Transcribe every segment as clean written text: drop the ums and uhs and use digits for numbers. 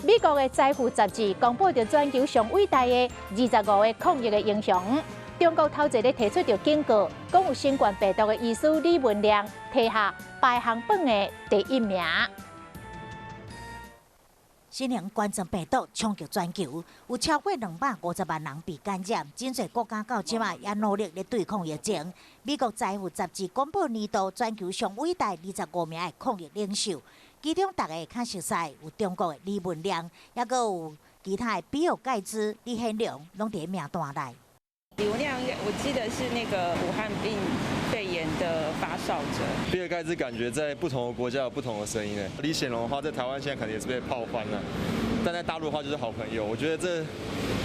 美國的財富雜誌公布著全球上偉大的25個抗疫的英雄。中國頭一个提出著警告，講有新冠病毒的醫師李文亮提下排行榜的第一名。新型冠狀病毒衝擊全球，有超過250萬人被感染，真濟國家到這馬也努力咧對抗疫情。美國財富雜誌公布年度全球上偉大25名的抗疫領袖，其中大家較熟悉有中國的李文亮，抑閣有其他的比爾蓋茨、李顯龍，攏佇名單內。李文亮，我記得是那個武漢病肺炎的發燒者。比爾蓋茨感覺在不同的國家有不同的聲音呢。李顯龍的話，在台灣現在可能也是被炮翻了，但在大陸的話就是好朋友。我覺得這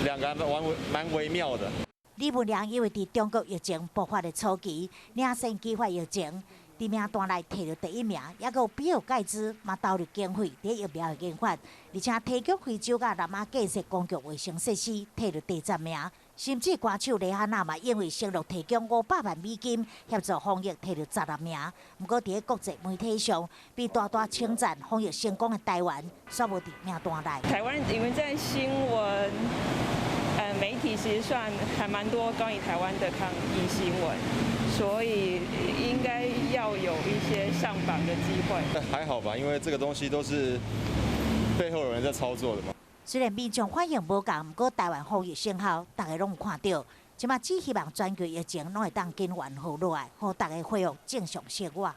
兩個還蠻微妙的。李文亮因為佇中國疫情爆發的初期，領先揭發疫情，佇名單內提著第一名，抑閣有比爾蓋茨嘛投入經費佇疫苗的研發，而且提供非洲佮南亞建設公共衛生設施，提著第10名。甚至歌手蕾哈娜嘛，因為承諾提供500萬美金協助防疫，提著16名。毋過佇國際媒體上，被大大稱讚防疫成功的台灣，煞無佇名單內。台灣因為在新聞，媒體其實算還蠻多關於台灣的抗疫新聞，所以應該要有一些上榜的機會。還好吧，因為這個東西都是背後有人在操作的嘛。雖然民眾反應無仝，毋過台灣防疫成效，大家攏有看著。這馬只希望全球疫情攏會當緊緩和落來，予大家恢復正常生活。